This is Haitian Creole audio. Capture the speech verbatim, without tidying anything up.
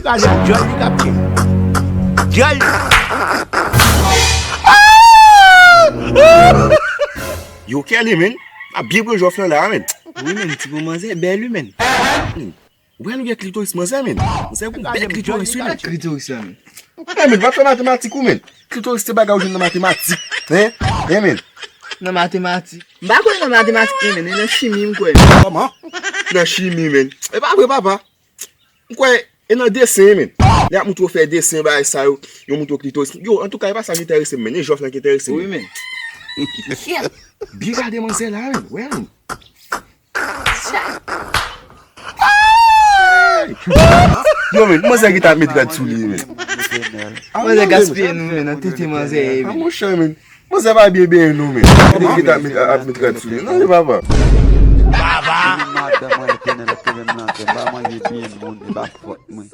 Gade dyòl li k ap ye. Dyòl. Yo, Kelly, men. A byen pran jòf lan la, men. Wi, men, ti bon manzè, bèl, wi, men. Ou wè nou gen klitoris manzè, men. Manzè gon bèl klitoris, wi, men. Klitoris la, men. Hey, men, pa fè matematik ou, men. Klitoris se bagay ou jwenn nan matematik. Hein? Hein, men. Nan matematik. M pa kwè nan matematik, non, men. E nan chimi m kwè, men. Kòman? Nan chimi, men. E pa vre, papa. M kwè e nan desen, men. Lè y ap montre w fè desen, bagay sa yo, yo montre w klitoris. Yo, antouka, e pa sa k enterese m, men. E jòf lan ki enterese m. Wi, men. Byen gade manzè la, men. Wè, men. Yo, men, manzè gentan ap met rad sou li, men. Manzè gaspiye nou, men, nan tete manzè ye, men. A, monchè, men. Manzè pa byen benyen non, men. Manzè gentan ap met, ap met rad sou li. Non, li papa. Baba! Madanm mwen etènèl ap kenbe m nan kè m. Pa manje byen moun, li pa fòt mwen.